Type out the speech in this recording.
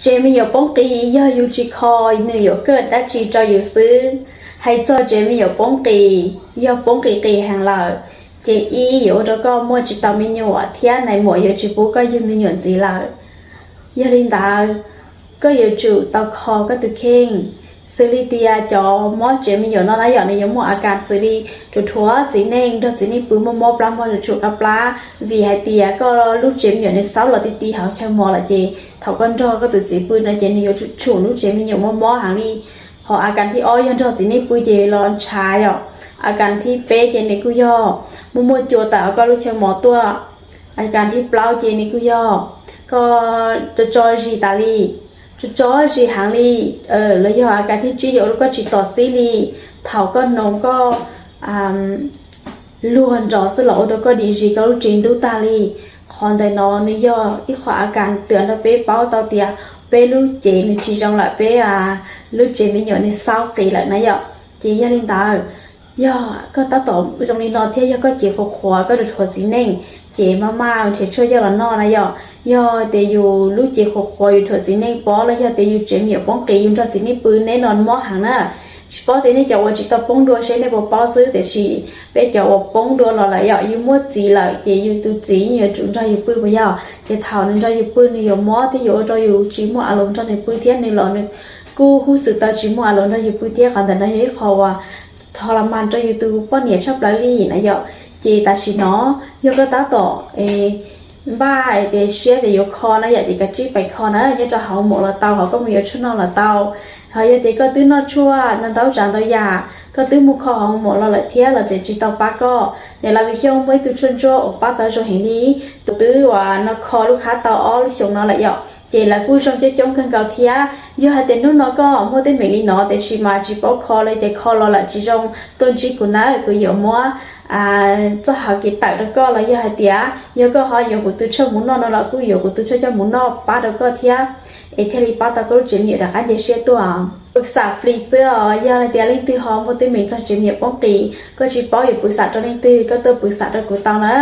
Tsev me nyuam poob qis yog yus tsis kho, nws yuav kaj dab tsi rau yus xwb. Hais txog tsev me nyuam poob qis, yog poob qis qis heev lawm, ces ib yuav ua rau koj muaj tsis tau me nyuam thiab nais muam yuav tsis pub koj yug me nyuam ntxiv lawm. Yog li ntawd, koj yuav tsum tau kho koj tus kheej. Xws li tias cov mob tsev me nyuam no na yom, nws yuav muaj a kas xws li ruam rhuav txiv neej, nrog txiv neej pw, mob mob plab, mob tsuam kab plab, vim hais tias koj lub tsev me nyuam nws xaub los ti ti hauv chaw mos lawm, ces thaum koj nrog koj tus txiv pw no ces nws yuav tsum tshum lub tsev me nyuam mob mob heev li. Qhov a kas thib ob yog nrog txiv neej pw ces los ntshav yom. A kas thib peb ces nws kuj yog muaj muaj cua tawm hauv koj lub chaw mos tuaj. A kas thib plaub ces nws kuj yog koj tso tso zis tas li, tso tso zis heev li. Los yog a kas thib tsib yuav ua rau koj tsis tom xib li. Thaum koj hnoos koj luag nrov xwb los ua rau koj dim zis koj lub tsev ntub tag li. Qhov ntawm no nws yog ib qho a kas twv rau peb paub tau tias peb lub cev nws tsis zoo lawm, peb lub tsev me nyuam nws xaub qis lawm na yom. Ces yog li ntawd, yog koj tab tom zoo li no thiab yog koj cev qhuav qhuav, koj ruam rhuav txiv neej, ces maj maj nrhiav tshuaj coj los noj na yom. Yog tias yus lub cev qhuav qhuav, yus ruam txiv neej pob, los yog tias yus tsev me nyuam poob qis, yus nrog txiv neej pw, neb no mob heev na. Tsis paub tias nej cov uas tsis tau poob dua seb nej puas paub xwb, tiam sis peb cov uas poob dua los lawm yom, yus muaj txiv lawm ces yus tus txiv yuav tsum nrog yus pw puas yog? Ces thaum nws nrog yus pw nws yuav mob thiab yuav ua rau yus tsis muaj a lus nrog nws pw thiab nws los nws kuj huj xwm tau tsis muaj a lus nrog yus pw thiab. Qhov ntawm no yog ib qho uas tho la mas rau yus tus poj niam tshaj plaws li na yom. Ces tam sim no yog koj tab tom npaj tias siab tias yuav kho na yom, ces kav tsij pais kho na, nyob rau hauv mom los tau, hauv koj mus yuav tshuaj noj los tau. Ho yog tias koj twb noj tshuaj no ntau tsav ntau yam, koj twb mus kho hauv mom los lawm thiab los tseem tsis tau pab koj. Niam laus Vim Xyooj muaj ib tug tshuaj ntsuab uas pab tau zoo heev li, tus twb uas no kho lub qhab tau ob lub xyoos no lawm yom, ces lawv kuj zoo coob coob kawg nkaus thiab. Yog hais tias hnub no koj muaj teeb meem li no tiam sis mas tsis paub kho los tias kho los lawm tsis zoo, tuaj ntsib kuv na, kuv yuav muab txoj hauv kev tawm rau koj, los yog hais tias yog koj ho yuav kuv tus tshuaj mus noj no los kuj yuav kuv tus tshuaj coj mus noj pab rau koj thiab, es thiaj li pab tau koj lub tsev me nyuam rov qab nce siab tuaj. Pw xam flis xwb os, yog hais tias leej twg ho muaj teeb meem txog tsev me nyuam poob qis, koj tsis paub yuav pw xam rau leej twg, koj tuaj pw xam rau kuv tau na.